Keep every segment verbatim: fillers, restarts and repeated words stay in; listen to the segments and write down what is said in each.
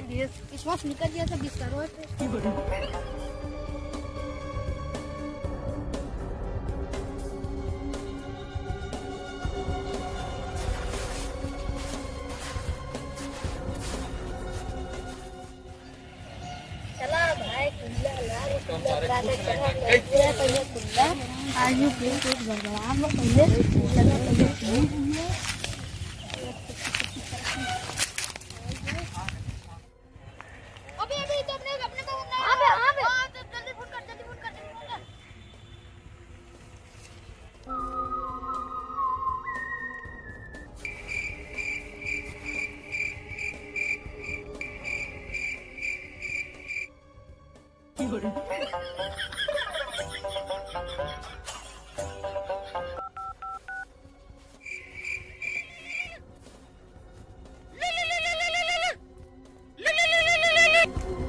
विश्वास निकल गया था बिस्तरवा से। चला भाई, कुल्ला लाल, कुल्ला लाल, चला, पहले कुल्ला। आज ये पेट, पेट गड़बड़ा, हम लोग पहले, चला, पहले अभी, अभी तो अपने, अपने को नहीं हाँ बे, हाँ बे। हाँ, तो जल्दी फोन कर, जल्दी फोन कर, जल्दी फोन कर।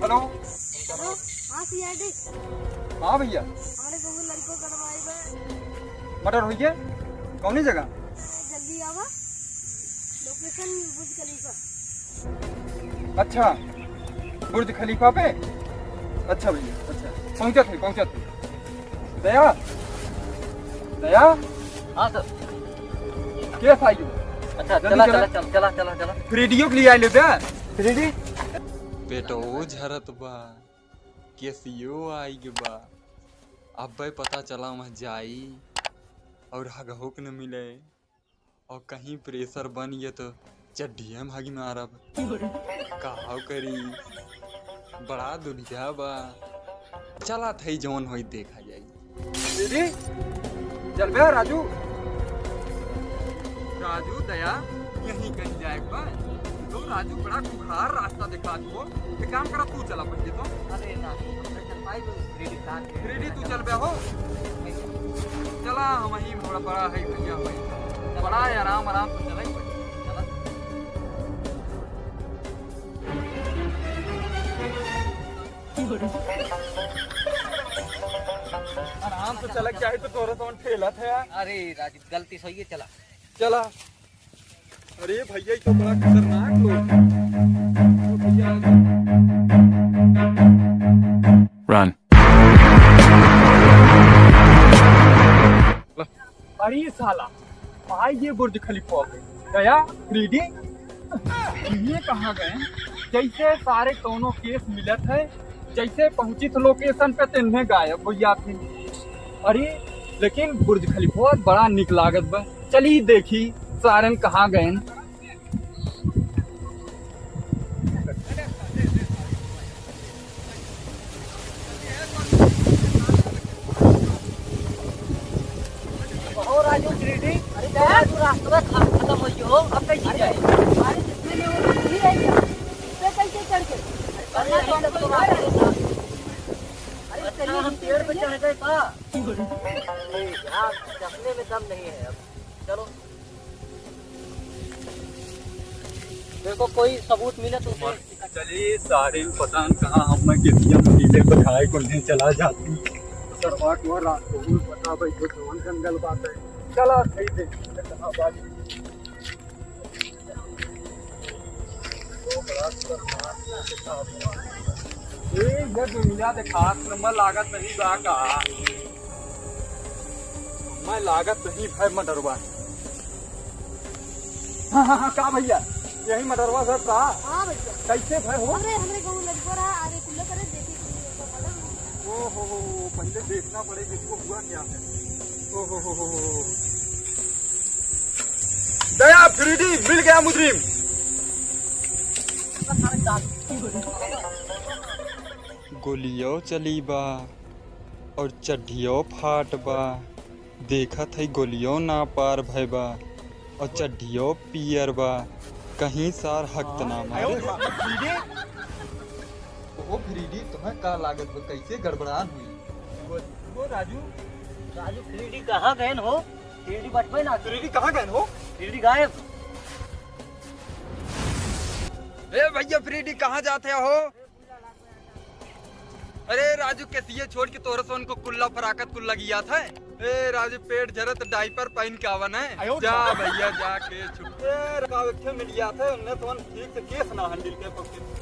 हेलो। हेलो, हाँ सीआईडी। हाँ भैया। हमारे गाँव में लड़को गड़वाई बा। मर्डर हुई है? कौनी जगह? जल्दी आवा। लोकेशन बुर्ज खलीफा। अच्छा, बुर्ज खलीफा पे? अच्छा भैया, अच्छा। पहुँचत है, पहुँचत है। दया? दया? हाँ सर। केस आई है। अच्छा, जल्दी चला, चला। चला, चला, चला, चला, चला। फ्रेडियो के लिए आई लेते हैं। फ्रेडी? पेटो झरत बा, केसियो आई के बा। अब्बे पता चला वहाँ जाई और हगहुक न मिले। और कहीं प्रेशर बन गया तो चड्ढिया में हगी मारब। का करी, बड़ा दुविधा बा। चला थई जौन होई देखा जाई। दीदी, चल बे राजू। राजू, दया, यहीं कहीं जाए के बा। तो राजू बड़ा कुखार रास्ता दिखा दो। एक काम करा, तू चला पहले तो। अरे ना, हम तो चल पाई, तो फ्रेडी साथ में। फ्रेडी, तू चल बे हो। चला, हम ही बड़ा, बड़ा है भैया, भाई। बड़ा है, आराम, आराम से चला ही पड़ी। चला। आराम से चला, चाहे तो तोरा तो ठेला था यार। अरे राजू, गलती से ये चला। चला। अरे भैया, ये तो बड़ा खतरनाक लोग हैं। ओ भैया। Run। अरे साला, भाई ये बुर्ज खलीफा हो गए। गया थ्री डी। ये कहाँ गए? जैसे सारे कौनो केस मिलत है, जैसे पहुँचित लोकेशन पे तेन्हे गायब हो जाते। अरे लेकिन बुर्ज खलीफा बड़ा निक लागत बा। चली देखी सारन कहाँ गए। ओ राजू थ्री डी, अरे राजू रास्ता खा-, खत्म हो गयो, अब कैसे जाए? अरे जितने में वो नहीं है क्या? इस पे कैसे चढ़ के? अरे हम तो रास्ते अरे हम पेड़ पे चढ़ गए का? अरे यार, चढ़ने में दम नहीं है अब। चलो। देखो, कोई सबूत मिले तो उसे चलिए, सारे पता न कहाँ हम मैं किसिया महीने पर खाए को नहीं चला जाती। सरवा को रात को भी पता भाई, तो कौन जंगल बात है। चला, सही से कहाँ बात। ए, ये दुनिया देखात नंबर लागत नहीं बा का? मैं लागत नहीं भाई मर्डरवा। हाँ, हाँ, हाँ, का भैया? यही मर्डरवा सर का? हाँ भैया। कैसे भाई हो? अरे, हमरे गाँव लड़को रहा, आगे कुल्ला करे, देखी कुल्ला का मर्डर। ओ हो हो हो, पहले देखना पड़ेगा इसको हुआ क्या है। ओ हो हो हो हो। दया थ्री डी मिल गया मुजरिम। गोलियो चली बा और चड्ढियो फाट बा। देखत है गोलियो ना पार भय बा और चड्ढियो पियर बा। कहीं सार हक त ना मारे। ओ फ्रीडी, तुम्हें का लागत बा, कैसे गड़बड़ान हुई? वो, वो राजू, राजू फ्रीडी कहाँ गए हो? फ्रीडी बचबे ना। फ्रीडी कहाँ गए हो? फ्रीडी गायब। ए भैया, फ्रीडी कहाँ जाते हो? अरे राजू, केसिया छोड़ के तोहरे सोन को कुल्ला फराकत कुल्ला गिया था। ए राजू, पेट झरत डायपर पहन के आवन है। आयो जा रे। भैया, जा के छुप। ए राजू, एक ठे मिल गया था, उनने तो ठीक से केस ना हैंडल के पकड़े।